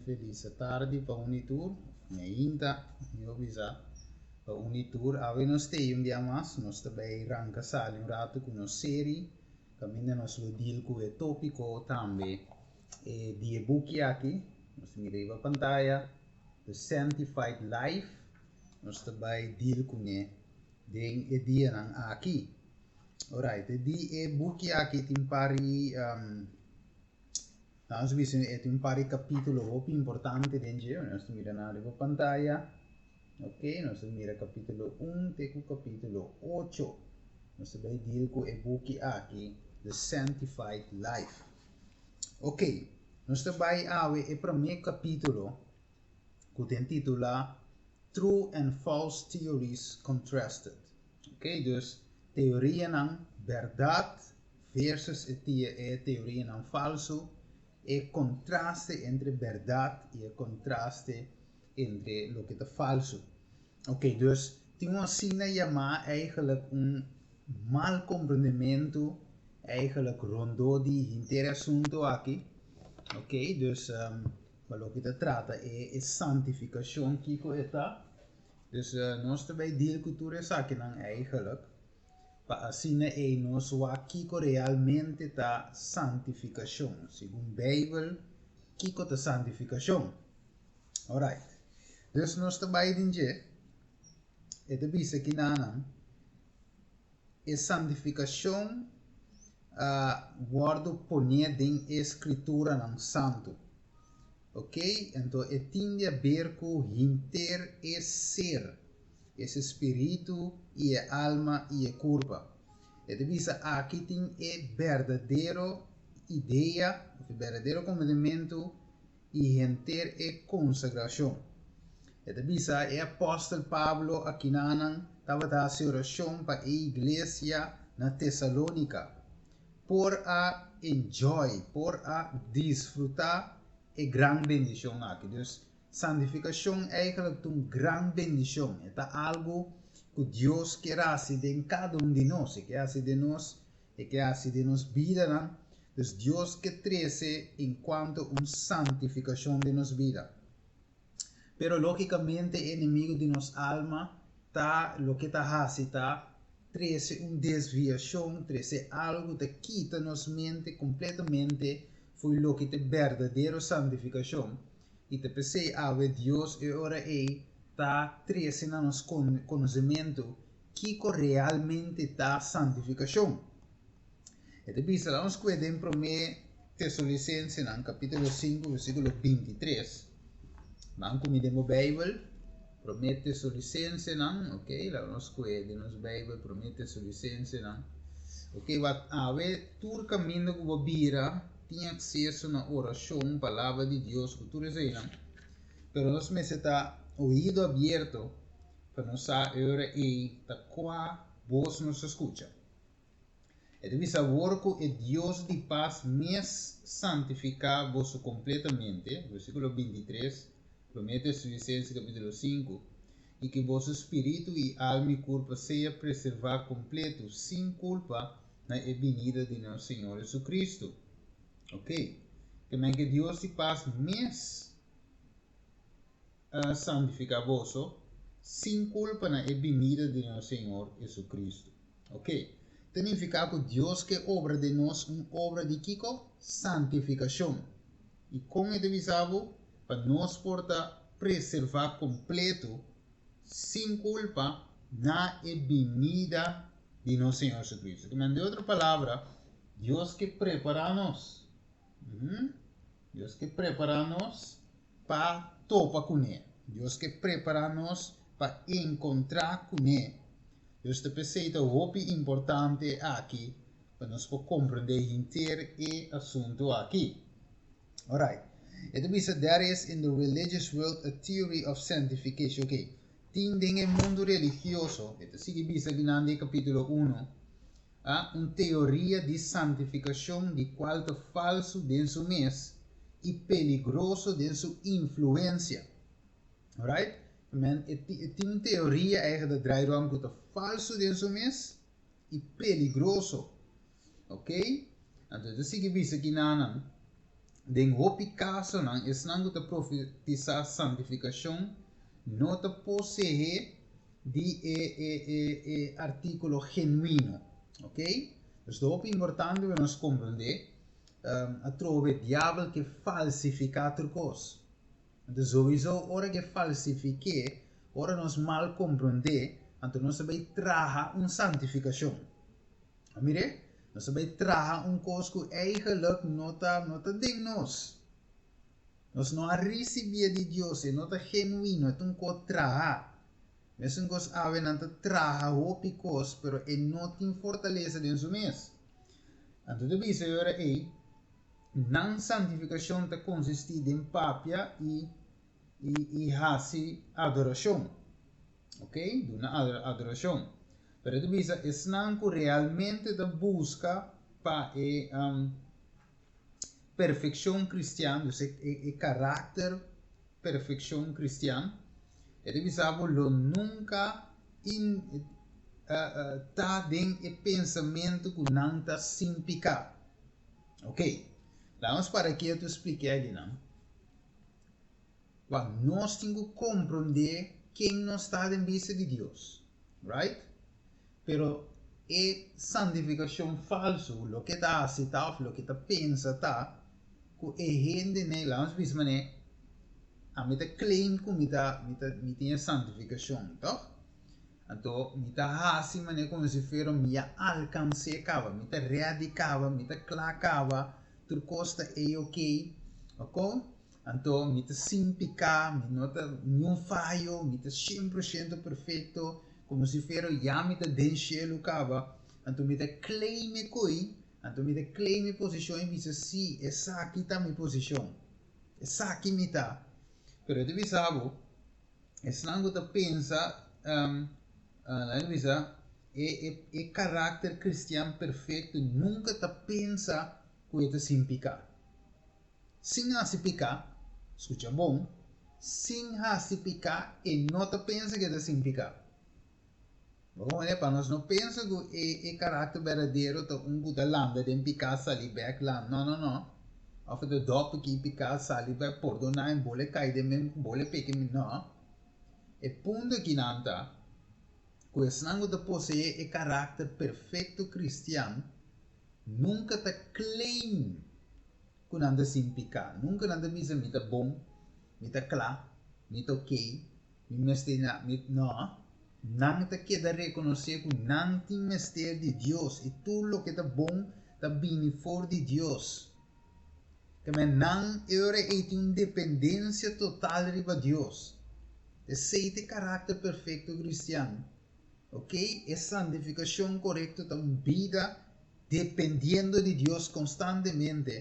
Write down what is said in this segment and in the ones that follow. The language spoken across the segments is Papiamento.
Felis tardi pa un i tur, meinta, mihó bisa, pa un i tur. Awe nos t'ei un bia mas, nos ta bai ranka sali un ratu ku nos seri kaminda nos lo deal ku e tópiko tambe di e buki aki. Nos ta mira riba pantaya, The Sanctified Life, nos ta bai deal kuné den e dianan aki. Alright, e di e buki aki tin par di Nos bisa e tin un par di capítulo hopi importante den dje. Nos ta mira nan riba pantaya. Ok, nos ta mira capítulo 1 te cu capítulo 8. Nos ta bay deal cu e buki aki, The Sanctified Life. Ok, nos ta bay awe e prome capítulo cu ten titula True and False Theories Contrasted. Ok, dus teorianan berdad versus e tia e teorianan falsu, e kontraste entre bèrdat i e kontraste entre loke ta falsu. Ok, dus tin un asina yamá eigenlijk un mal komprendementu eigenlijk rondó di henter e asuntu aki. Ok, dus pa loke ta trata e e santifikashon kiko e ta. Dus nos ta bai deal ku tur esakinan eigenlijk. Pa asina ei nos wak kiko realmente ta santifikashon. Segun Beibel, kiko ta santifikashon? Alright. Dus nos ta bai den dje. E ta bisa kinanan, e santifikashon a wòrdu poné den e Skrituranan Santu. Ok, anto e tin di aber ku henter e ser. Ese spiritu i e alma i e kurpa. E ta bisa aki tin e berdadero idea of e berdadero komprendementu i henter e konsagrashon. E ta bisa e apòstel Pablo akinanan tabata hasi orashon pa e iglesia na Tesalónika por a enjoy, por a disfrutá e gran bendishon aki. Dus Santifikashon eigenlijk ta un gran bendishon. E ta algu ku Dios kier hasi den kada un di nos. E ke hasi den nos, e ke hasi den nos bidanan. Dus Dios ke trese en kuanto un santifikashon den nos bida. Pero lógikamente e enemigu di nos alma ta loke ta hasi ta trese un desviashon, trese algu ta kita nos mente kompletamente fo'i loke ta e berdadero santifikashon. I ta p'esei awe Dios e ora ei ta trese na nos konosementu kiko realmente ta santifikashon. E ta bisa laga nos kue den Promé Tesalonisensenan kapítulo sinku versíkulo 23. Ban ku mi den bo Beibel, Promé Tesalonisensenan, ok, laga nos kue den nos Beibel Promé Tesalonisensenan. Ok, wak awe tur kaminda ku bo bira tin akseso na orashon, Palabra di Dios ku tur eseinan, pero nos mester ta oido abierto pa nos sa e ora ei ta kua bos nos ta skucha. E ta bisa awor ku e Dios di pas mes santifiká boso kompletamente, versíkulo 23, Promé Tesalonisense kapítulo 5, i ku boso spiritu i alma i kurpa sea preservá kompletu sin kulpa na e binida di nos Señor Jesucristo. Ok. Ke men ke Dios di pas mes a santifica boso sin culpa na e binida di nos Señor Jesucristo. Ok. Ta nifica cu Dios ke obra den nos un obra di kico? Santificacion. Y con e ta bisa bo? Pa nos por ta preserva completo sin culpa na e binida di nos Señor Jesucristo. Ke men den otro palabra, Dios ke prepará nos. Dios ke prepará nos pa topa kuné. Dios ke prepará nos pa enkontrá kuné. Dios ta p'esei ta hopi importante aki pa nos por komprendé henter e asuntu aki. Alright. E ta bisa there is in the religious world a theory of sanctification. Okay. Tin den e mundu religioso, e ta sigui bisa akinan den kapítulo uno, a un teoria di santifikashon di kual ta falsu den su mes i peligroso den su influensia. Alright? Men, e tin un teoria eigen ta drai rònt ku ta falsu den su mes i peligroso. Ok? Anto e ta sigui bisa kinanan. Den hopi kasonan esnan ku ta profetisá santifikashon no ta poseé di e e e e artíkulo genuino. Ok? Dus ta hopi importante pa nos komprendé atrobe diabel ke falsifiká tur kos. Anto souiso ora ke falsifik'é, ora nos mal komprendé, anto nos ta bai traha un santifikashon. A mir'é? Nos ta bai traha un kos ku eigenlik no ta no ta den nos. Nos no a risibié di Dios, e no ta genuino, e ta un kos trahá. Mesun kos awe nan ta traha hopi kos, pero e no tin fortalesa den su mes. Anto ta bisa e ora ei, nan santifikashon ta konsistí den papia i i i hasi adorashon. Ok, duna adorashon. Pero e ta bisa esnan ku realmente ta buska pa e perfekshon kristian, dus e e karakter perfekshon kristian, e ta bisa bo lo nunka in ta den e pensamentu ku nan ta sin piká. Ok, laga nos para ketu splika akinan. Wak, nos tin ku komprondé ken nos ta den bista di Dios. Right? Pero e santifikashon falsu loke ta hasi ta òf loke ta pensa ta ku e hendenan, laga nos bisa manera, ami ta claim ku mi ta mi ta mi tin e santifikashon, tòg? Anto mi ta hasi manera komo si fuera mi a alkans'é kaba, mi ta ready kaba, mi ta kla kaba, tur kos ta ei okey, oko? Anto mi ta sin piká, mi no ta niun fayo, mi ta shen por shento perfekto, komo si fuera ya mi ta den shelu kaba. Anto mi ta claim e koi, anto mi ta claim e posishon i bisa, sí, esaki ta mi posishon, esaki mi ta. Pero e ta bisa bo, esnan ku ta pensa, nan ta bisa, e e e karakter kristian perfekto nunka ta pensa ku e ta sin piká. Sin hasi piká, skucha bon, sin hasi piká e no ta pensa ku e ta sin piká. Bo komprendé? Pa nos no pensa ku e e karakter berdadero ta un ku ta landa den piká sali bèk landa. No, no, no. Òf e ta dòp aki piká sali bèk pordoná en bole kai den men bole peka en No. E punto akinan ta ku esnan ku ta poseé e karakter perfekto kristian nunka ta claim ku nan ta sin piká. Nunka nan ta bisa mi ta bon, mi ta kla, mi ta okey, mi mester na, mi, no. Nan ta keda rekonosé ku nan tin mester di Dios i tur loke ta bon ta bini for di Dios. Keme nan e ora ei tin un dependensia total riba Dios. Esei ta e karakter perfekto kristian. Okey, e santifikashon korekto ta un bida dependiendo di Dios konstantemente,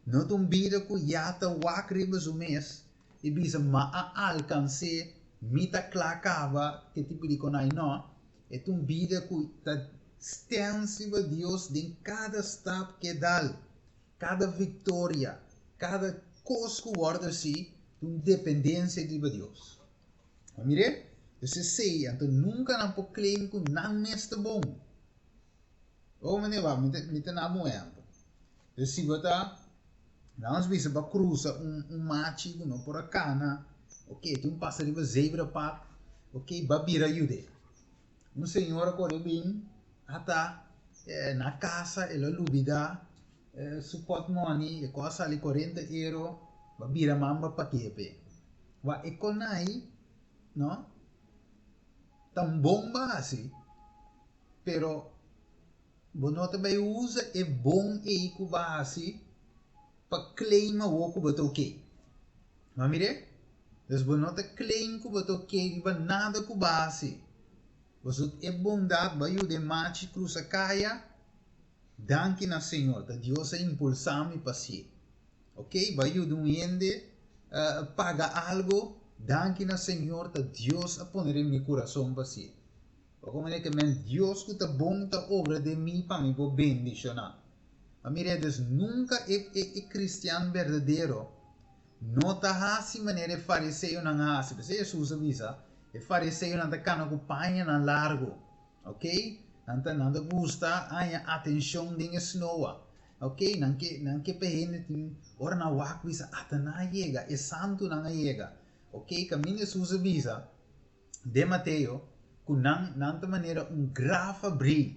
no ta un bida ku ya ta wak riba su mes i bisa ma a alkans'é, mi ta kla kaba ke tipo di konai. No, e ta un bida ku ta stèns riba Dios den kada stap ke dal, kada viktoria, kada kos ku wòrdu hasi ta un dependensia riba Dios. Bo mir'é? Dus esei, anto nunka nan por claim ku nan mes ta bon. Oh meneer wak, mi ta, mi ta na bo un ehempel. Dus si bo ta, laat ons bisa bo a cruza un, un machi cu no por a cana, ok, tin un pasa riba zebrapad, ok, bo a bira yud'é. Un señora core bin, ata eh, na casa el a lubida eh, su portmoney, e cos a sali 40 euro, bo a bira man bo a paki'e p'e. Wak, e conai, no, ta un bon bo a haci. Pero bo no ta bai usa e bon ei ku bo a hasi pa claim awor ku bo ta ok. Bo a mir'é? Dus bo no ta claim ku bo ta ok riba nada ku bo a hasi. Pasobra e bondat bo a yuda e machi krusa kaya, danki na Señor, ta Dios a impulsá mi pa hasié. Ok, bo a yuda un hende paga algu, danki na Señor, ta Dios a pone den mi kurason pa hasié. Bo komprende ke men Dios ku ta bon ta obra den mi pa mi por bendishoná. Ma mira dus nunka e e e kristian berdadero no ta hasi manera e fariseonan a hasi. P'esei Hesus a bisa, e fariseonan ta kana ku pañanan largu, ok? Nan ta nan ta gusta haña atenshon den e snoa. Ok, nan ke nan ke pa hende tin ora nan wak bisa ata nan a yega, e santunan a yega. Ok, kaminda Hesus a bisa den Mateo ku nan nan ta manera un graf abrí.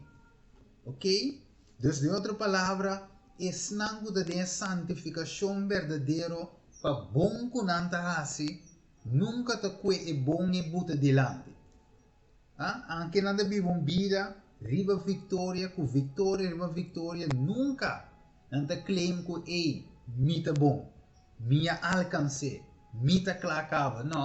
Ok, dus den otro palabra esnan ku ta den e santifikashon berdadero pa bon ku nan ta hasi nunka ta kue e bon e buta dilanti. Ah, anke nan ta biba un bida riba victoria cu victoria riba victoria, nunca nan ta claim cu ey, mi ta bon, mi a alcans'é, mi ta cla caba. No,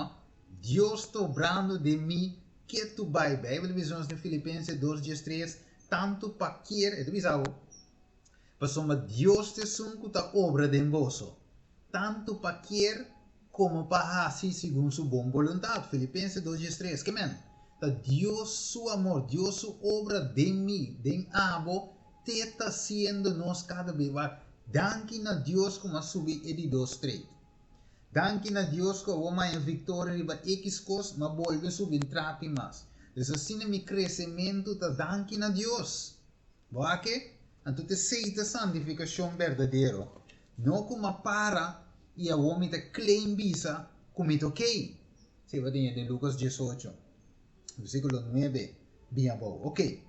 Dios ta obrando den mi ketu bay. Bijbel ta bisa nos den Filipenses dos diestres, tanto pa kier, e ta bisa bo, pasobra Dios ta esun cu ta obra den boso, tanto pa kier komo pa hasi segun su bon boluntat. Filipenses dos diestres. Ke men? Ta Dios su amor, Dios su obra den mi, den abo, te ta siendo nos kada be. Wak, danki na Dios ku mi a subi e di dos trade. Danki na Dios ku awor mi a haña viktoria riba ekis kos, mi a bolbe subi un trapi mas. Dus asina mi kresementu ta danki na Dios. Bo a ke? Anto t'esei ta santifikashon berdadero. No ku m'a para i awor mi ta claim bisa ku mi ta okey. Esei bo tin den Lucas diesocho, versikulo nuebe bin abou. Okey.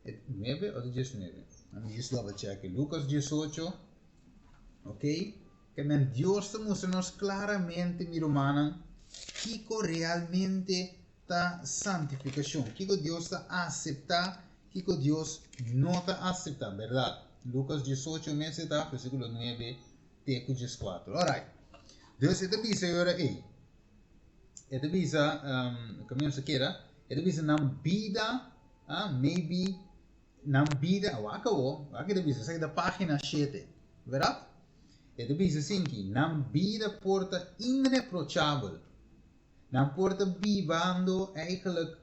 E nuebe o ta diesnuebe? Ami djis double check. Lucas diesocho, okey. Ke men Dios ta mustra nos klaramente, mi rumannan, kiko realmente ta santifikashon, kiko Dios ta aseptá, kiko Dios no ta aseptá, bèrdat? Lukas diesocho mes e ta, versíkulo nuebe te ku dieskuater. Orait. Dus e ta bisa e ora ei, e ta bisa, kaminda nos a keda, e ta bisa nan bida, ah, maybe nan bida, wak awor, wak e ta bisa, esaki ta página shete, bèrdat? E ta bisa asinki, nan bida por ta inreprochabel. Nan por ta bibando eigenlijk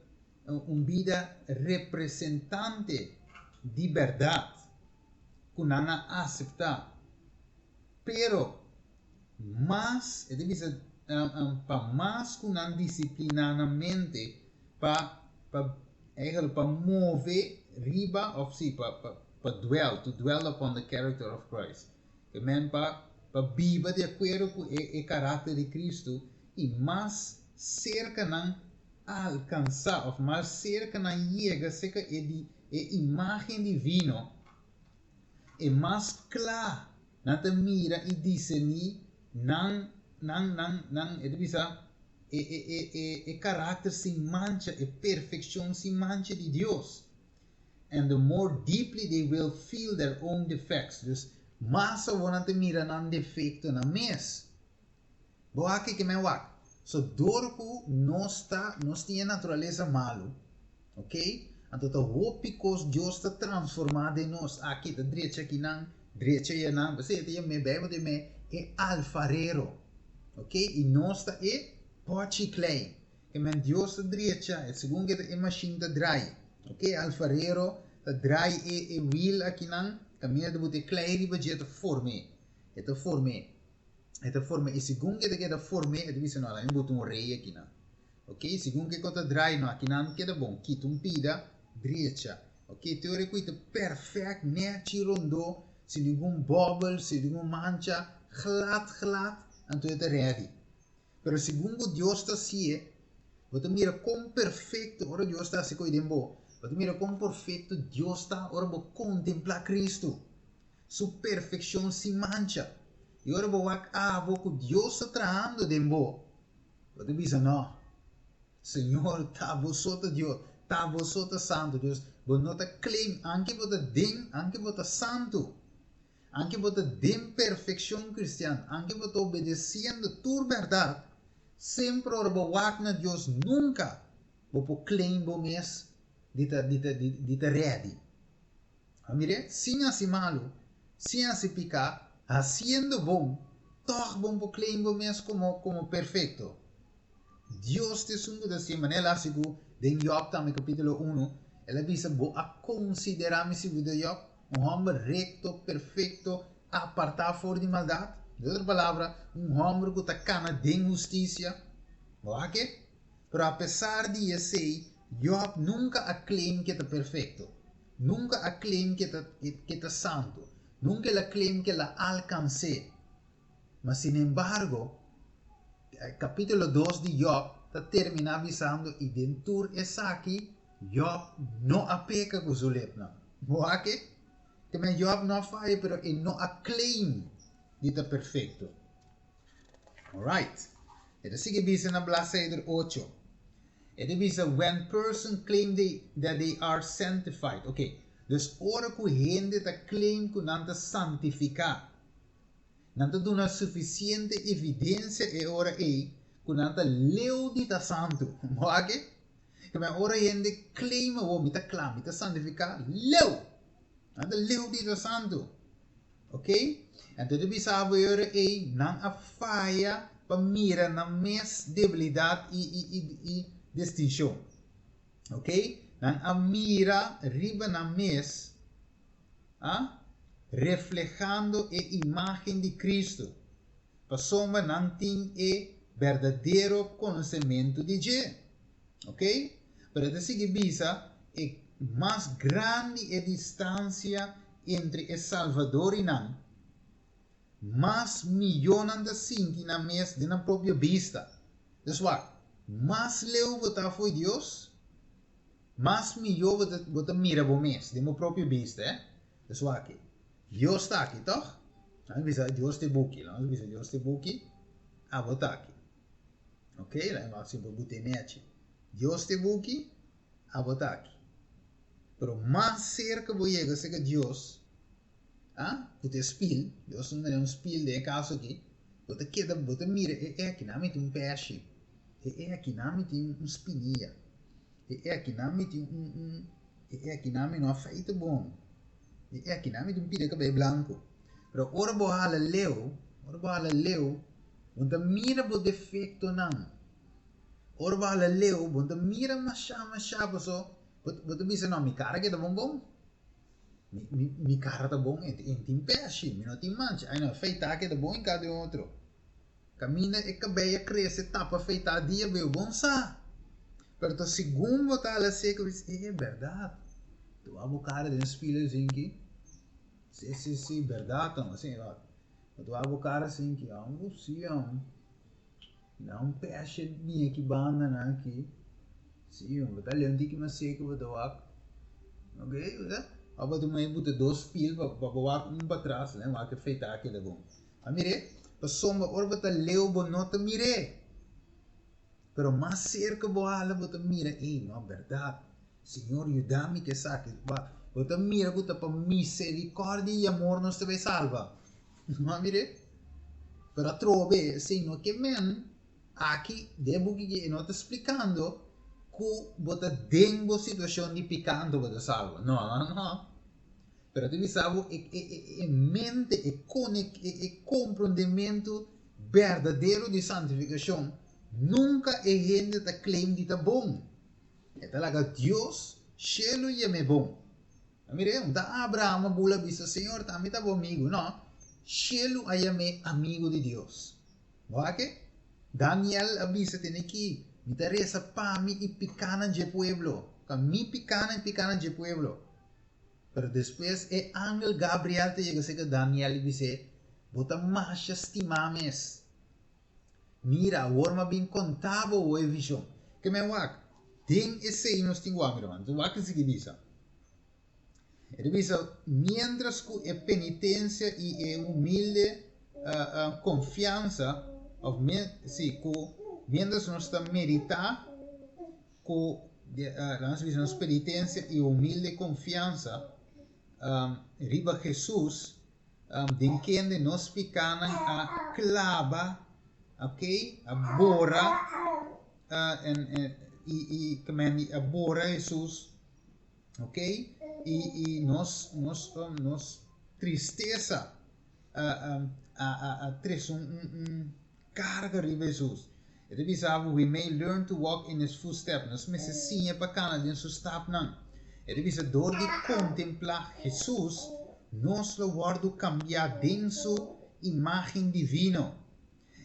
un bida representante di bèrdat ku nan a aseptá. Pero mas, e ta bisa, pa mas ku nan disipliná nan mente pa pa eigenlijk pa move riba òf si pa pa dwell, to dwell upon the character of Christ. E men pa pa biba di akuerdo ku e e karakter di Kristu i mas serka nan alkansá òf mas serka nan yega serka e di e imágen divino, e mas kla nan ta mira i diserní nan nan nan nan e ta bisa e e e e e karakter sin mancha, e perfekshon sin mancha di Dios. And the more deeply they will feel their own defects. Dus mas awor nan ta mira nan defectonan mes. Bo wak kiko men wak. So dor ku nos ta, nos tin e naturalesa malu, ok, anto ta hopi kos Dios ta transforma den nos. Aki ta drecha akinan, drecha eyanan. P'esei e ta yam'é, Bijbel ta yam'é e alfarero, ok, i nos ta e pochi klei. Ke men Dios ta drecha e segun ke e machine ta draai. Ok, e alfarero ta draai e e wiel akinan, kaminda ta buta e klei riba dje ta form'é. E ta form'é. E ta form'é i segun ke ta keda form'é e ta bisa no, laga mi buta un rei akinan. Ok, segun ke ta draai no akinan keda bon, kita un pida, drecha. Ok, te ora ku e ta perfèkt, nèchi, rondó, sin ningun bòbel, sin ningun mancha, glat glat, anto e ta rèdi. Pero segun ku Dios ta hasié, bo ta mira kon perfekto, ora Dios ta hasi koi den bo, bo ta mira kon perfekto Dios ta ora bo kontemplá Kristu, Su perfekshon sin mancha. I ora bo wak abo ku Dios ta trahando den bo, bo ta bisa, No, Señor, ta bo so ta Dios, ta bo so ta santu. Dios, bo no ta claim, anke bo ta den, anke bo ta santu, Anke bo ta den perfekshon kristian, anke bo ta obedesiendo tur bèrdat, semper ora bo wak na Dios nunka bo por claim bo mes di ta di ta di ta ready. A mir'é, sin hasi malu, sin hasi piká, hasiendo bon, tòg bo por claim bo mes komo komo perfekto. Dios ta esun ku ta hasié, manera el a hasi ku den Jòb tambe kapítulo unu, el a bisa, Bo a konsiderá mi sirbidó Jòb? Un hòmber rekto, perfekto, apartá for di maldat. Den otro palabra, un hòmber ku ta kana den hustisia. Bo wak e? Pero apesar di esei, Jòb nunka a claim ku e ta perfekto. Nunka a claim ku e ta ku e ta santu. Nunka el a claim ku el a alkans'é. Ma sinembargo, kapítulo dos di Jòb ta terminá bisando, I den tur esaki Jòb no a peka ku su lepnan. Bo wak e? Te men Jòb no a faya, pero e no a claim di ta perfekto. Alright. E ta sigui bisa na bladzijde ocho. E ta bisa, When person claim they, that they are sanctified. Ok, dus ora ku hende ta claim ku nan ta santifiká, nan ta duna sufisiente evidensia e ora ei ku nan ta leu di ta santu. Bo wak e? Ke men ora hende claim awor mi ta kla, mi ta santifiká, leu! Nan ta leu di ta santu. Ok? Anto ta bisa bo e ora ei nan a faya pa mira nan mes debilidat i i i i distinshon. Ok? Nan a mira riba nan mes, ah, reflehando e imagen di Cristo, pasobra nan tin e berdadero konosementu di dje. Ok? Pero e ta sigui bisa e mas grandi e distansia entre e Salvador i nan, mas mihó nan ta sinti nan mes den nan propio bista. Dus wak, mas leu bo ta fo'i Dios, mas mihó bo ta bo ta mira bo mes den bo propio bista, eh. Dus wak, Dios ta aki, tòg? Laga nos bisa Dios ta e buki, laga nos bisa Dios ta e buki, abo ta aki. Ok, laga nos hasi bo bute nechi. Dios ta e buki, abo ta aki. Pero mas serka bo yega serka Dios, ah, ku ta e spil, Dios ta mira un spil den e kaso aki, bo ta keda, bo ta mira e e akinan mi tin un pèshi, e e akinan mi tin un spinia, e e akinan mi tin un un, e e akinan mi no a feita bon, e e akinan mi tin un pida kabei blanku. Pero ora bo hala leu, ora bo hala leu, bo ta mira bo defektonan. Ora bo hala leu, bo no ta mira mashá mashá paso bo bo ta bisa no mi kara keda bon bon. Mi mi mi kara ta bon, e e tin pèshi, mi no tin mancha. Ai no, feitá keda bon hinká den otro. Kaminda e kabei a krese tapa feitá dia beu bon sa. Pero ta segun bo ta hala seku bo bisa, e bèrdat. Ta wak bo kara den spil asinki, si si si bèrdat asina wak. Bo ta wak bo kara asinki, amo si amo. Na un peshe bin aki banda nan aki. Si, bo ta leu un tiki mas seku bo ta wak. Ok, bo ta. Abo ta mei buta dos pil pa pa bo wak un pa tras, lei wak e feita keda bon. A mir'é, pasobra ora bo ta leu bo no ta mir'é. Pero mas serka bo hala bo ta mira, ey, no, bèrdat. Señor yuda mi ku esaki. Bo ta mira ku ta pa misericordia i amor nos ta bai salba. No a mir'é? Pero atrobe esei no ke men aki den e buki aki e no ta splikando ku bo ta den bo situashon di piká anto bo ta salba. No, no, no. Pero ta bisa bo e e e mente, e konek e e komprondementu berdadero di santifikashon nunka e hende ta claim di ta bon. E ta laga Dios shelu yam'é bon. A mir'é, un ta Abraham a bula bisa, Señor, ta mi ta bo amigu. No, shelu a yam'é amigu di Dios. Bo wak e? Daniel a bisa tene ki, Mi ta resa pa mi i pikánan dje pueblo, pa mi pikánan i pikánan dje pueblo. Pero despues e angel Gabriel ta yega serka Daniel i bis'é, Bo ta masha stimá mes. Mira, awor m'a bin konta bo awor e vishon. Ke men wak, den esei nos tin wak, mi ruman. Enton wak e sigui bisa. E ta bisa, miéntras ku e penitensia i e humilde konfiansa, òf sí, ku miéntras nos ta meditá ku, laga nos bisa, nos penitensia i humilde konfiansa riba Hesus, Den kende nos pikánan a klaba, ok, a bora, en, en, i, i, kmeni, a bora Hesus, ok, i, i nos, nos, nos tristesa a, a, a, a trese un, un, un Karga riba Hesus. E ta bisa bo, We may learn to walk in His footsteps. Nos mester siña pa kana den Su stapnan. E ta bisa, dor di kontemplá Hesus, nos lo wòrdu kambiá den Su imágen divino.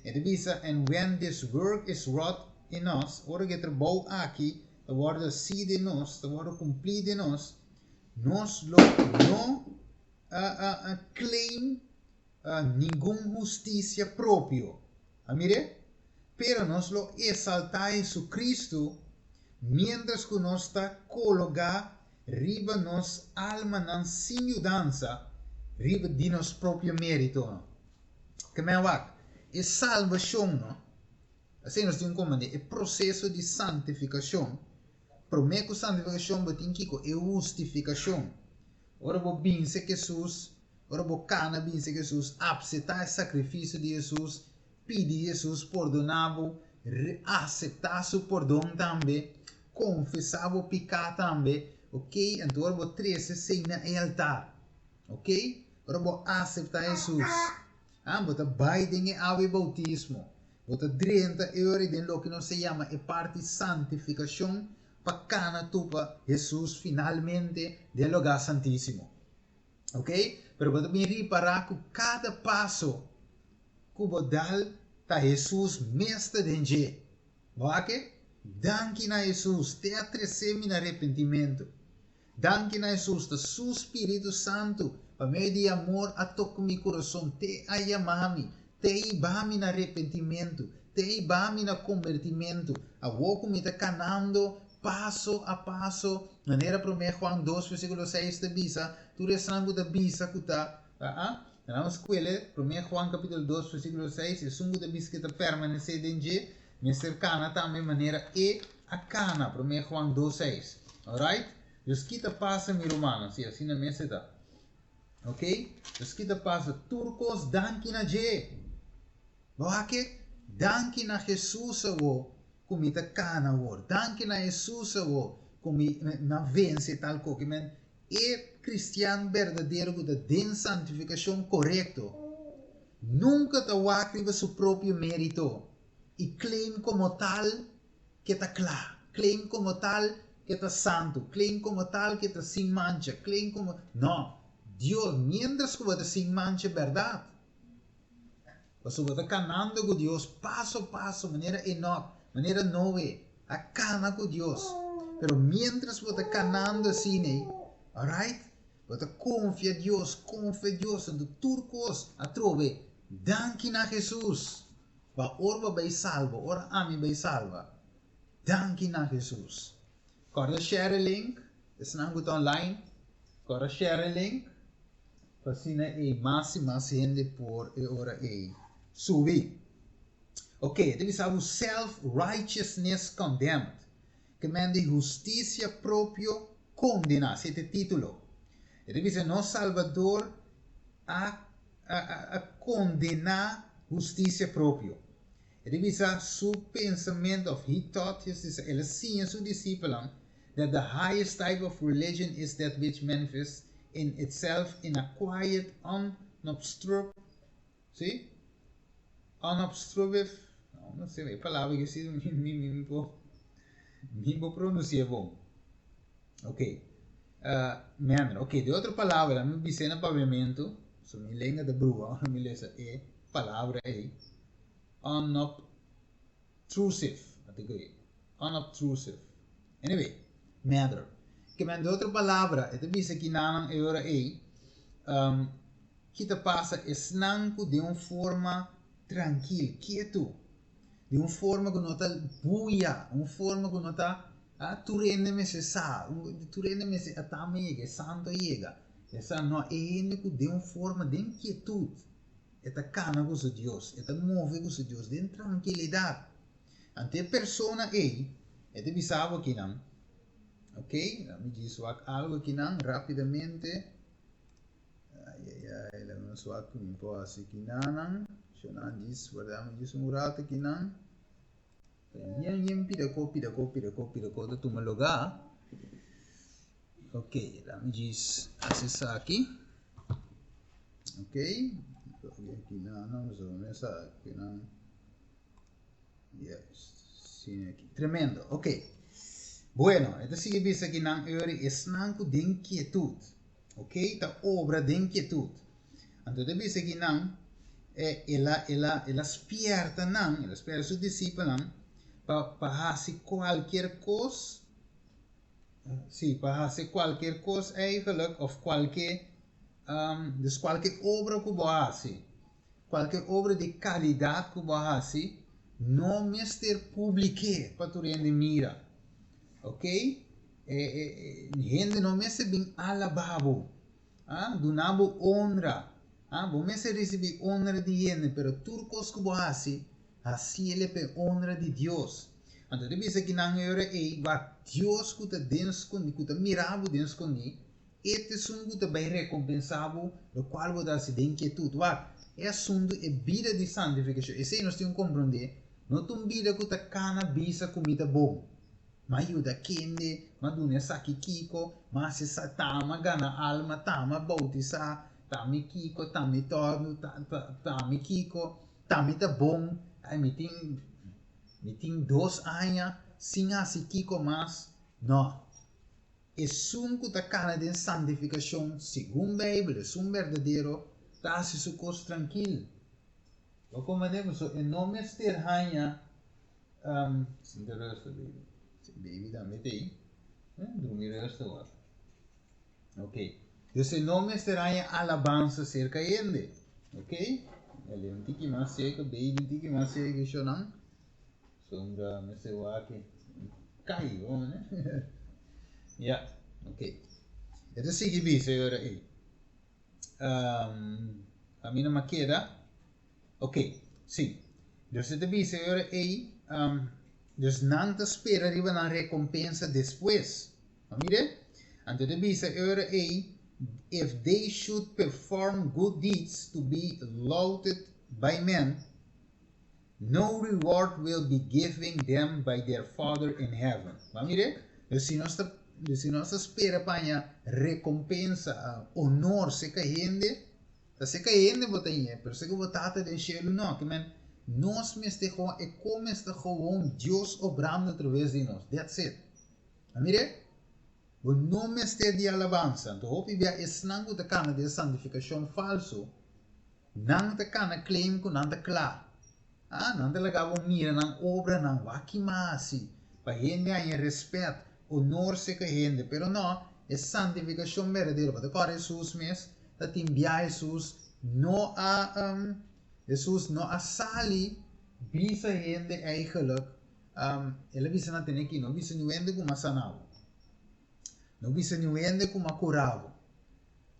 E ta bisa, And when this work is wrought in us, ora ku e trabou aki ta wòrdu hasí den nos, ta wòrdu kumplí den nos, nos lo no. claim ningun hustisia propio. A mir'é? Pero nos lo esaltá Jesucristo miéntras ku nos ta kologá riba nos almanan sin yudansa riba di nos propio méritonan. Ke men wak, e salbashon no, asina nos tin komprendé e proseso di santifikashon. Promé ku santifikashon bo tin kiko? E hustifikashon. Ora bo binse Hesus, ora bo kana binse Hesus, apseptá e sakrifisio di Hesus, pidi Hesus pordoná bo, aseptá su pordon tambe, konfesá bo piká tambe, ok, anto ora bo trese esei na e altar, ok, ora bo aseptá Hesus, ah, bo ta bai den e awa e boutismo, bo ta drenta e ora den loke nos ta yama e parti santifikashon pa kana tupa Hesus finalmente den lugá santísimo. Ok? Pero bo ta bin ripará ku kada paso ku bo dal ta Hesus mes ta den dje. Bo wak e? Danki na Hesus, te a trese mi na repentimentu. Danki na Hesus, ta Su Spiritu Santu pa medio di amor a toka mi kurason, te a yama mi, te a hiba mi na repentimentu, te a hiba mi na kombertimentu. Awor ku mi ta kanando paso a paso, manera Promé Juan dos versíkulo seis ta bisa, tur esnan ku ta bisa ku ta, a a, nos skuele, Promé Juan kapítulo dos versíkulo seis, esun ku ta bisa ku ta permanesé den dje, mester kana tambe manera e a kana, Promé Juan dos seis. Alright? Dus ki ta pasa mi rumannan? Si, asina mester ta. Ok? Dus ki ta pasa? Tur kos danki na dje. Bo wak e? Danki na Hesus awo ku mi ta kana awor. Danki na Hesus awo ku mi na vense tal koki. Men e kristian berdadero ku ta den santifikashon korekto nunka ta wak riba su propio merito i claim komo tal ke ta kla, claim komo tal ke ta santu, claim komo tal ke ta sin mancha, claim komo. No! Dios, mientras ku bo ta sin mancha bèrdat, pasobra bo ta kanando ku Dios paso paso, manera Enoch, manera Noe a kana ku Dios. Pero mientras bo ta kanando asina ei, alright, bo ta konfia Dios, konfia Dios, anto tur kos atrobe danki na Hesus. Pa ora bo bai salba, ora ami bai salba. Danki na Hesus. Kòrda share e link, esnan ku ta online, kòrda share e link pa asina ei mas i mas hende por e ora ei subi. Ok, e ta bisa bo self-righteousness condemned, ke men di hustisia propio kondená, esei ta e título. E ta bisa nos Salbador a a kondená hustisia propio. E ta bisa su pensamentu òf he taught his disciples, el a siña su disipelnan, that the highest type of religion is that which manifests in itself in a quiet, unobstrup, sí? Unobstruive, no, no sé, e palabra aki sí mi, mi, mi, mi por, mi por pronunci'é bon. Ok. Manner. Ok, di otro palabra, mi bis'é na papiamentu, so mi lenga ta brua ora mi lesa e palabra ei, unobtrusive, a ku ei, unobtrusive. Anyway, manner. Ke men di otro palabra, e ta bisa kinanan e ora ei, um, ki ta pasa esnan ku den un forma trankil, kietu, di un forma ku no ta buya, un forma ku no ta ah, tur hende mester sa, tur hende mester ata mi yega, e santo a yega. E sa no, e hende ku den un forma den kietut e ta kana ku su Dios, e ta move ku su Dios den trankilidat. Anto e persona ei, e ta bisa bo akinan, ok, mi djis wak algu akinan rapidamente. Ai ai ai, laga nos wak ku mi por hasi kinanan. Shonan djis, warda mi djis un rato kinan. Yen yen pida ko, pida ko, pida ko, pida ko ta tuma lugá. Ok, laga mi djis hasi esaki. Ok, kinanan, so mesa kinan. Yes, sine aki. Tremendo, ok. Bueno, e ta sigui bisa kinan euri esnan ku den kietut. Ok, ta obra den kietut. Anto ta bisa kinan eh, el a, el a, el a spierta nan, el a spierta su disipelnan pa, pa hasi kualkier kos, sí, pa hasi kualkier kos eigenlijk, of kualke. Dus kualke obra ku bo hasi, kualke obra di kalidat ku bo hasi, no mester publik'é pa tur hende mira. Ok? Hende no mester bin alabá bo, duna bo onra. Bo mester risibí onra di hende, pero tur kos ku bo hasi, hasiel pa e onra di Dios. Anto ta bisa ki nan e ora ei, wak, Dios ku ta den skondí, ku ta mira bo den skondí, E ta esun ku ta bai rekompensá bo lokual bo ta hasi den kietut. Wak, e asuntu e bida di santifikashon, esei nos tin ku komprondé, no ta un bida ku ta kana bisa ku mi ta bon. M'a yuda kende, m'a duna esaki kiko, m'a hasi sa, ta m'a gana alma, ta m'a boutisá, ta mi kiko, ta mi tòrnu, ta, ta, ta mi kiko, ta mi ta bon, ai mi tin, mi tin dos aña sin hasi kiko mas. No. Esun ku ta kana den santifikashon segun Beibel, esun berdadero, ta hasi su kos trankil. Bo komprendé? Pasobra e no mester haña sinta rèsta baby. Si baby tambe ta ei, drumi rèsta wak. Ok. Dus e no mester haña alabansa serka hende. Ok. El un tiki mas serka baby, un tiki mas serka shonnan. Sombra mester wak kai bo ne. Ya, ok. E ta sigui bisa e ora ei. Ami no a keda. Ok, si. Dus e ta bisa e ora ei, dus nan ta spera riba nan rekompensa despues. A mira? Anto e ta bisa e ora ei, if they should perform good deeds to be lauded by men, no reward will be given them by their Father in heaven. Ba mire? Dus si nos ta, dus si nos ta spera pa haña rekompensa, honor serka hende, ta serka hende bo ta hañ'é, pero serka bo Tata den shelu no. Ke men, nos mester gewoon, e kon mester gewoon Dios obrando atraves di nos. That's it. A mire? Bo no mester di alabansa. Anto hopi bia esnan ku ta kana den santifikashon falso, Nan ta kana claim ku nan ta kla. Ah, nan ta laga bo mira nan obranan, wak ki masi, pa hende haña respet, honor serka hende. Pero no, e santifikashon berdadero, bo ta kòrda Hesus mes ta tin bia Hesus no a Hesus no a sali bisa hende eigenlijk, el a bisa nan tene aki, no bisa niun hende ku mi a sana bo. No bisa niun hende ku mi a kura bo.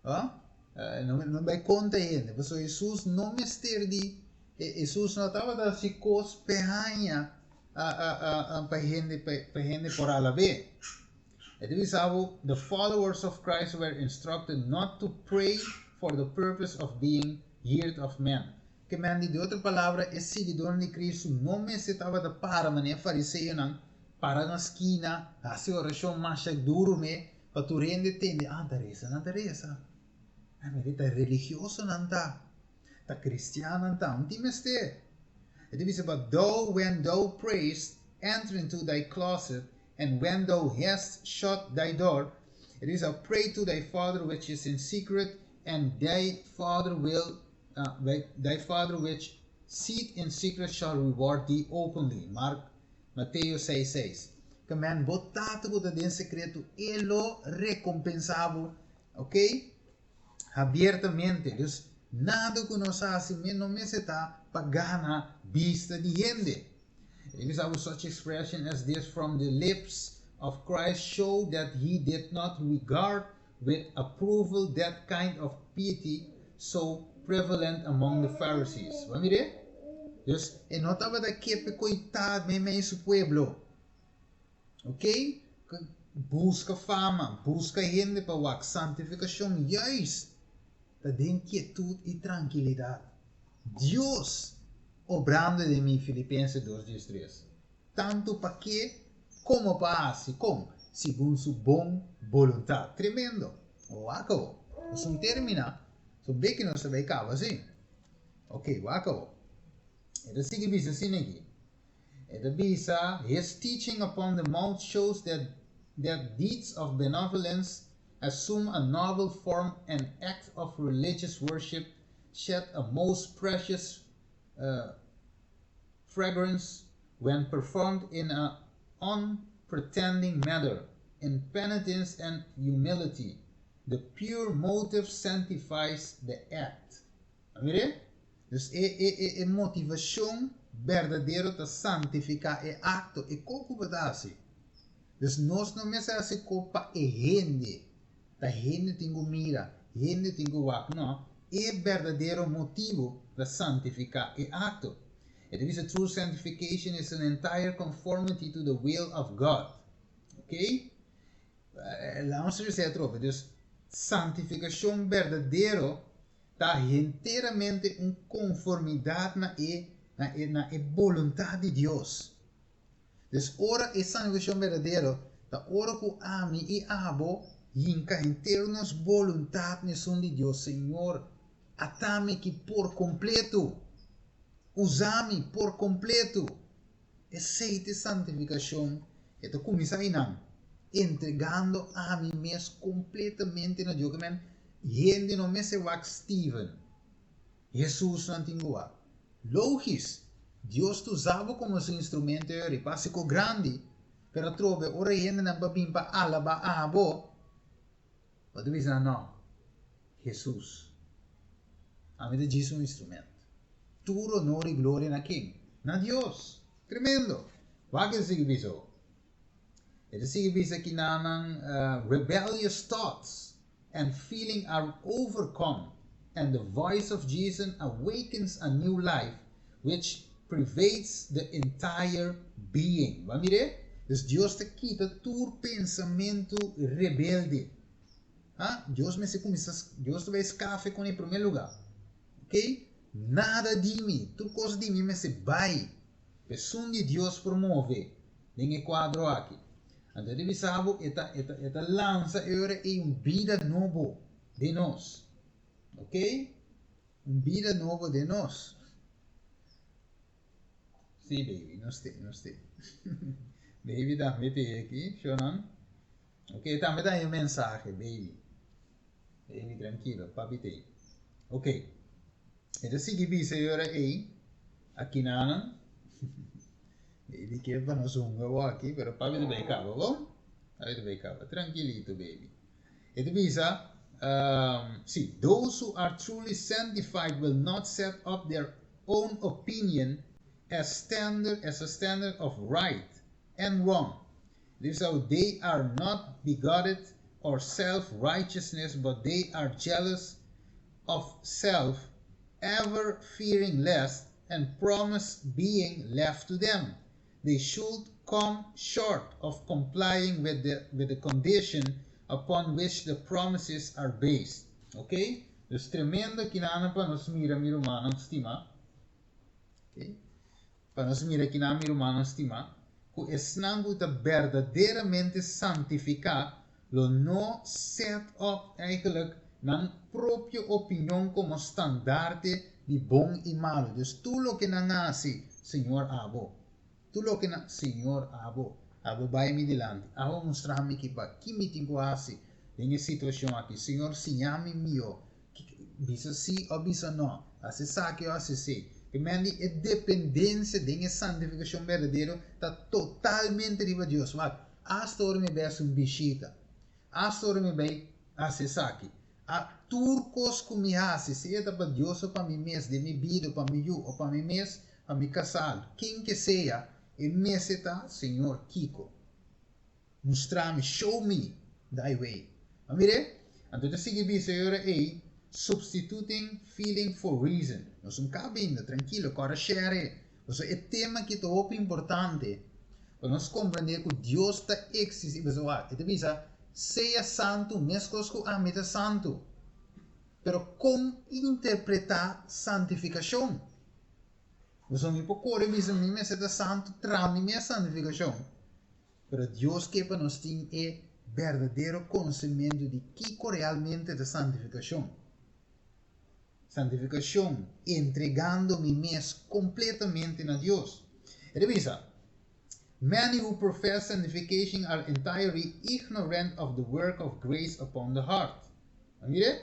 Ah? No, no bai konta hende. Pasobra Hesus no mester di, Hesus no tabata hasi kos p'e haña pa hende, pa hende por alab'é. E ta bisa bo, the followers of Christ were instructed not to pray for the purpose of being heard of men. Ke men di, di otro palabra, e siguidónan di Kristu no mester tabata para manera e fariseonan, para na skina, hasi orashon masha duru me, Pa tur hende tende, ah, ta resa, nan ta resa. Ai, mira, ta religioso nan ta. Ta cristian nan ta. Un tin mester. E ta bisa, but thou, when thou prayest, enter into thy closet, and when thou hast shut thy door, e ta bisa, pray to thy Father which is in secret, and thy Father will, thy Father which seeth in secret shall reward thee openly. Mark Mateo seis seis. Ke men bo Tata ku ta den sekreto e lo rekompensá bo, ok, habiertamente. Dus nada ku nos hasi men no mester ta pa gana bista di hende. E bisa bo such expression as this from the lips of Christ show that he did not regard with approval that kind of piety so prevalent among the Pharisees. Bo a mir'é? Dus e no tabata ke p'e koitad meimei su pueblo. Ok? Buska fama, buska hende pa wak. Santifikashon juist ta den kietud i trankilidat. Dios obrando den mi, Filipenses dos diestres. Tantu pa ke komo pa hasi kon segun su bon boluntat. Tremendo! Wak awo. Nos un termina, so beki nos ta bai kaba si. Ok, wak awo. E ta sigui bisa asina aki. E ta bisa, His teaching upon the mount shows that that deeds of benevolence assume a noble form and act of religious worship shed a most precious fragrance when performed in a unpretending manner, in penitence and humility. The pure motive sanctifies the act. A mir'é? Dus e e e e motivashon berdadero ta santifiká e akto, e ko ku bo ta hasi. Dus nos no mester hasi ko pa e hende. Ta hende tin ku mira, hende tin ku wak. No, e berdadero motibu ta santifiká e akto. E ta bisa true sanctification is an entire conformity to the will of God. Ok? Laat nos bisa atrobe. Dus santifikashon berdadero ta henteramente un konformidat na e na e na e boluntat di Dios. Dus ora e santifikashon berdadero ta ora ku ami i abo hinka henter nos boluntat na esun di Dios. Señor, atami aki por kompleto. Usa mi por kompleto. Esei ta e santifikashon, e ta kuminsá einan, entregando ami mes kompletamente na Dios. Ke men, hende no mester wak Steven, Hesus nan tin ku wak. Logis, Dios ta usa bo komo su instrumento e ora, i pa hasi ko grandi, pero atrobe ora e hendenan pa bin pa alabá abo, bo ta bisa nan, No, Hesus. Ami ta djis un instrumento. Tur honor i gloria na ken? Na Dios! Tremendo! Wak e ta sigui bisa ho. E ta sigui bisa kinanan rebellious thoughts and feeling are overcome and the voice of Jesus awakens a new life which pervades the entire being. Bo a mir'é? Dus Dios ta kita tur pensamentu rebelde. Ha? Dios mester kuminsá, Dios ta bai skafe kon e promé lugá. Ok? Nada di mi, tur kos di mi mester bai. Esun di Dios por move den e kuadro aki. Anto e ta bisa bo, e ta, e ta, e ta lansa e ora ei un bida nobo den nos. Ok? Un bida nobo den nos. Sí, baby, nos te, nos te. Baby tambe te aki, shonan. Ok, tambe ta un mensahe, baby. Baby, tranquilo, papi te. Ok. E ta sigui bisa e ora ei, aki nanan. Baby ke pa nos hunga bo aki, pero papi ta bay kaba, bon? Papi ta bay kaba. Tranquilito, baby. E ta bisa, sí, those who are truly sanctified will not set up their own opinion as standard as a standard of right and wrong. So they are not bigoted or self-righteousness, but they are jealous of self, ever fearing lest, and promise being left to them, they should come short of complying with the, with the condition upon which the promises are based. Ok? Dus tremendo kinan pa nos mira mi rumannan stima. Ok? Pa nos mira kinan mi rumannan stima, ku esnan ku ta berdaderamente santifiká lo no set up eigenlijk nan propio opinion komo standarte di bon i malu. Dus tur loke nan hasi, Señor abo. Tur loke nan, Señor abo. Abo bai mi dilanti. Abo mustra mi ki pa ki mi tin ku hasi den e situashon aki. Señor siña mi mihó. Bisa sí òf bisa nò. Hasi esaki òf hasi esei. Ke men di e dependensia den e santifikashon berdadero ta totalmente riba Dios. Wak, Asta ora mi bai hasi un bishita, asta ora mi bai hasi esaki, a tur kos ku mi hasi, sea ta pa Dios o pa mi mes, den mi bida o pa mi yu o pa mi mes, pa mi kasá, ken ke sea, e mester ta, Señor, kiko? Mustra mi, show me thy way. A mir'é? Anto ta sigui bisa e ora ei, substituting feeling for reason. Nos un kaba ainda, trankilo, kòrda share e. Pasobra e tema aki ta hopi importante pa nos komprendé ku Dios ta eksistí. Pasobra wak, e ta bisa, Sea santu meskos ku ami ta santu. Pero kon interpretá santifikashon? Pasobra mi por kore bisa mi mester ta santu, traha mi mes santifikashon. Pero Dios ke pa nos tin e berdadero konosementu di kiko realmente ta santifikashon. Santifikashon, entregando mi mes kompletamente na Dios. E ta bisa, Many who profess sanctification are entirely ignorant of the work of grace upon the heart. A mira?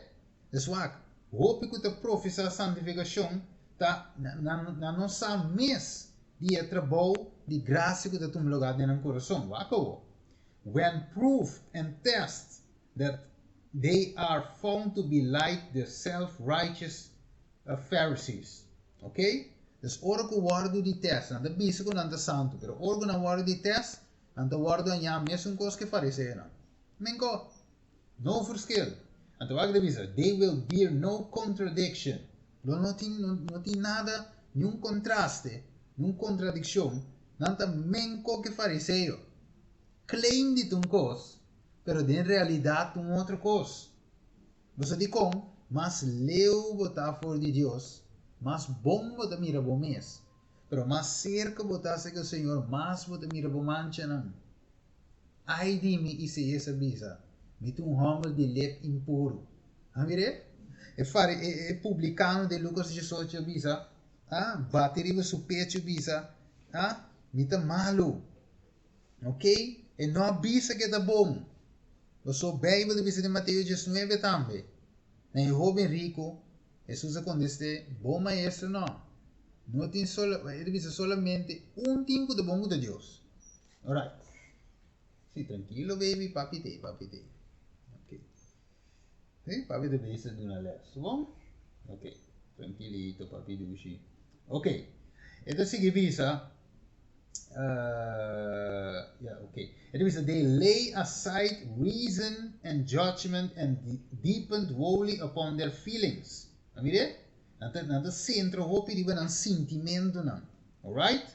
Dus wak, hopi ku ta profesá santifikashon ta nan no sa mes di e trabou di grasia ku ta tuma lugá den nan kurason. Wak awo. When proved and tested that. they are found to be like the self-righteous Pharisees. Ok? Dus ora ku wòrdu di tèst, nan ta bisa ku nan ta santu, pero ora ku nan wòrdu di tèst, nan ta wòrdu hañá mesun kos ku e fariseonan. Menko? No verschil. Anto wak ta bisa, they will bear no contradiction. Lo no tin, no, no tin nada, niun kontraste, niun kontradikshon. Nan ta menko ku e fariseo. Claim di ta un kos, pero den realidat ta un otro kos. Bo sa dikon? Mas leu bo ta for di Dios, mas bon bo ta mira bo mes. Pero mas serka bo ta serka Señor, mas bo ta mira bo manchanan. Ai di mi, Isaías a bisa, mi ta un hòmber di lep impuru. A mir'é? E fari, e, e publikano den Lukas 18 a bisa, a bati riba su pechu bisa, a mi ta malu. Ok? E no a bisa ku e ta bon. Pasobra Beibel ta bisa den Mateo 19 tambe. Na e hóben riku, Hesus a kontest'é, Bon maestro no. No tin solo, e ta bisa solamente un tin ku ta bon ku ta Dios. Alright. Si, trankilo baby, papi t'ei, papi t'ei. Ok. Si, papi ta bezig duna les. Bon? Ok. Trankilito, papi dushi. Ok. E ta sigui bisa, Uh, yeah, okay. E ta bisa, they lay aside reason and judgment and depend wholly upon their feelings. A mire? Nan ta, nan ta centra hopi riba nan sintimentonan. Alright?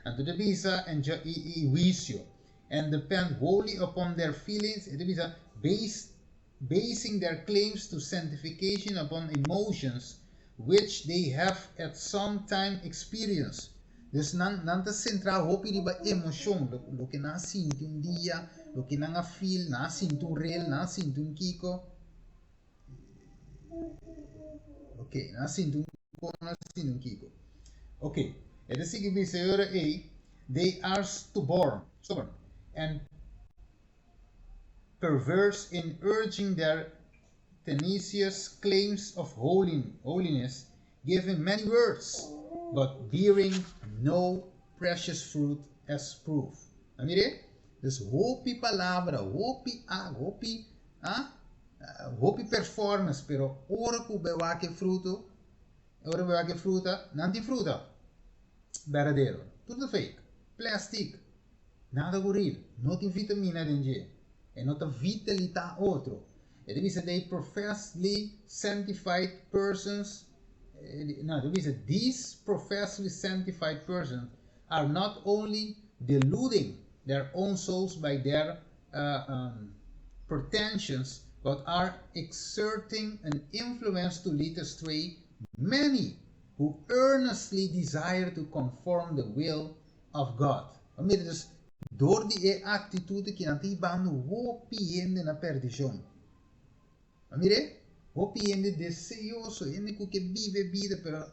Anto ta bisa, and ju, i, i huicio. And depend wholly upon their feelings. E ta bisa, based, basing their claims to sanctification upon emotions which they have at some time experienced. Dus nan, nan ta sentrá hopi riba emoshon, lo, loke nan a sinti un dia, loke nan a feel, nan a sinti un rel, nan a sinti un kiko. Ok, nan a sinti un ko, nan a sinti un kiko. Ok, e ta sigui bisa e ora ei, they are stubborn, stubborn, and perverse in urging their tenacious claims of holiness, giving many words, but bearing no precious fruit as proof. A mir'é? Dus hopi palabra, hopi a, hopi a, hopi performance, pero ora ku bai wak e fruto, ora bai wak e fruta, nan tin fruta berdadero. Tur ta fake, plastic. Nada ku real. No tin vitamina den dje. E no ta vitalitá otro. E ta bisa they professedly sanctified persons, no, e ta bisa these professedly sanctified persons are not only deluding their own souls by their pretensions, but are exerting an influence to lead astray many who earnestly desire to conform the will of God. Bo mira dus, dor di e actitud aki nan ta hibando hopi hende na perdicion. Bo mira? Hopi hende deseoso, hende cu ke biba e bida, pero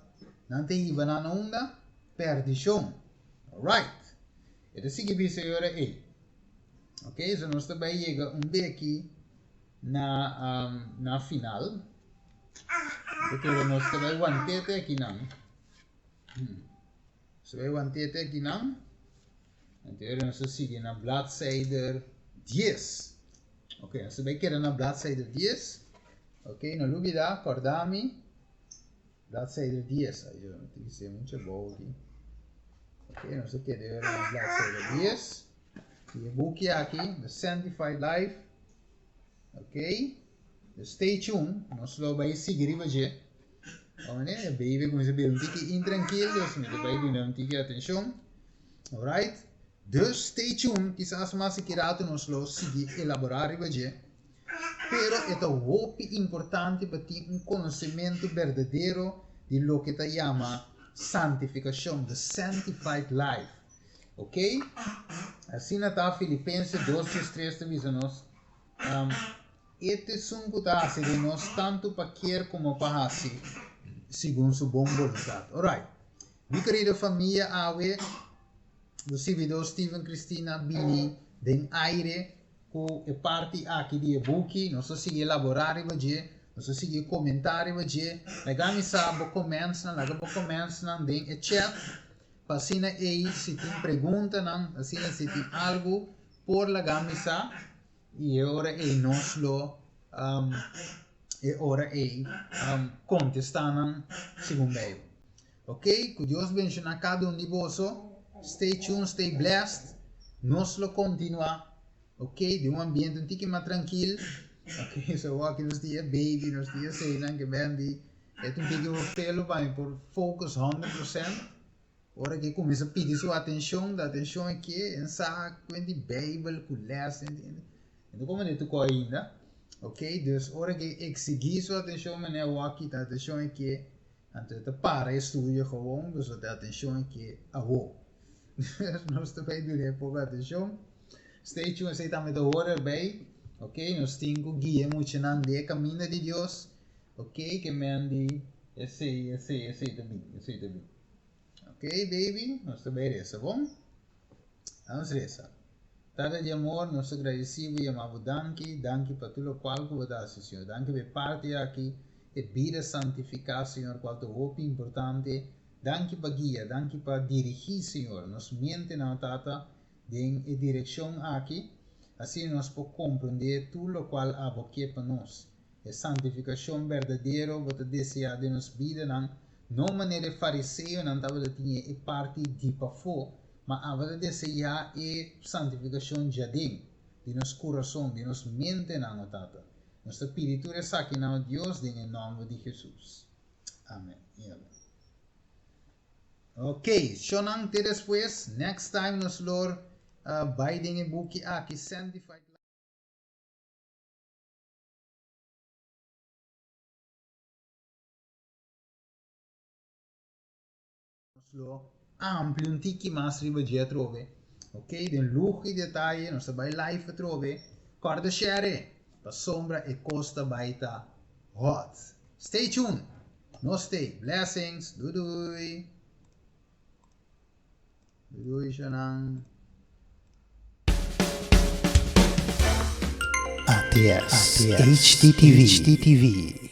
nan ta hiba nan na unda? Perdicion. Alright. E ta sigui bisa e ora ei. Ok, so nos ta bay yega un beki na, um, na final. Ta kere nos ta bay wantete akinan. Nos bai want'é te akinan. Anto ora nos ta sigui na bladzijde dies. Ok, nos ta bai keda na bladzijde dies. Ok, no lubida, kòrda mi. Bladzijde dies. Ai, yo no tin ser mucho abou aki. Ok, nos ta keda ora na bladzijde dies. I e buki aki, The Sanctified Life. Ok, stay tuned, nos lo bai sigui riba dje. Ome, e baby kuminsá bira un tiki intrankil, dus mi ta bai duna un tiki atenshon. Alright, dus stay tuned, kisas mas aki rato nos lo sigui elaborá riba dje. Pero e ta hopi importante pa tin un konosementu berdadero di loke ta yama santifikashon, the sanctified life. Ok, asina ta Filipense dos diestres ta bisa nos. E ta esun ku ta hasi den nos tantu pa kier komo pa hasi segun su bon boluntat. Orait. Mi kerido famia awe bo sirbidor Steven Cristina bini den aire ku e parti aki di e buki. Nos ta sigui elaborá riba dje, nos ta sigui komentá riba dje. Laga mi sa bo commentsnan, laga bo commentsnan den e chat pa asina ei si tin preguntanan, asina si tin algu por laga mi sa. I e ora ei nos lo E ora ei kontestá nan segun Beibel. Ok, ku Dios benshoná kada un di boso. Stay tuned, stay blessed. Nos lo kontinuá, ok, den un ambiente un tiki mas trankil. Ok, so awor nos tin e baby, nos tin eseinan ke bèn di e ta un tiki felo pa mi por focus 100%. Ora ke kuminsá pidi su atenshon, ta atenshon e ke en sa kuenti Beibel ku lès, E no komo netu ko ainda. Ok, dus ora ke eksigí su atenshon manera wak kita atenshon e ke, anto e ta para e studio gewoon, dus ta atenshon e ke awo. Dus nos ta bai dun'é poko atenshon. Stay tuned, esei tambe ta hora erbij. Ok, nos tin ku guia e muchanan den e kaminda di Dios. Ok, ke men di esei, esei, esei ta bin, esei ta bin. Ok, baby, nos ta bai resa, bon? Nos resa. Tata di amor, nos ta gradisí bo i yama bo danki, danki pa tur lokual ku bo ta hasi, Señor. Danki pa e parti aki, e bida santifiká, Señor, kual ta hopi importante. Danki pa guia, danki pa dirigí, Señor, nos mentenan, Tata, den e direkshon aki, asina nos por komprendé tur lokual abo ke pa nos. E santifikashon berdadero bo ta deseá den nos bidanan, no manera e fariseonan tabata tin e parti di pafó, ma abo ta deseá e santifikashon djaden, di nos kurason, di nos mentenan, o Tata. Nos ta pidi tur esakinan, o Dios, den e nòmber di Hesus. Amen i amen. Ok, shownan te despues. Next time nos lor bai den e buki aki, Sanctified Life. Nos lo amplia un tiki mas riba dje atrobe. Ok, den luho y detaye nos ta bai live atrobe. Corda share pasobra e cos ta bai ta hot. Stay tuned. Nos stay. Blessings. Doei doei. Doei shonan. ATS HDTV.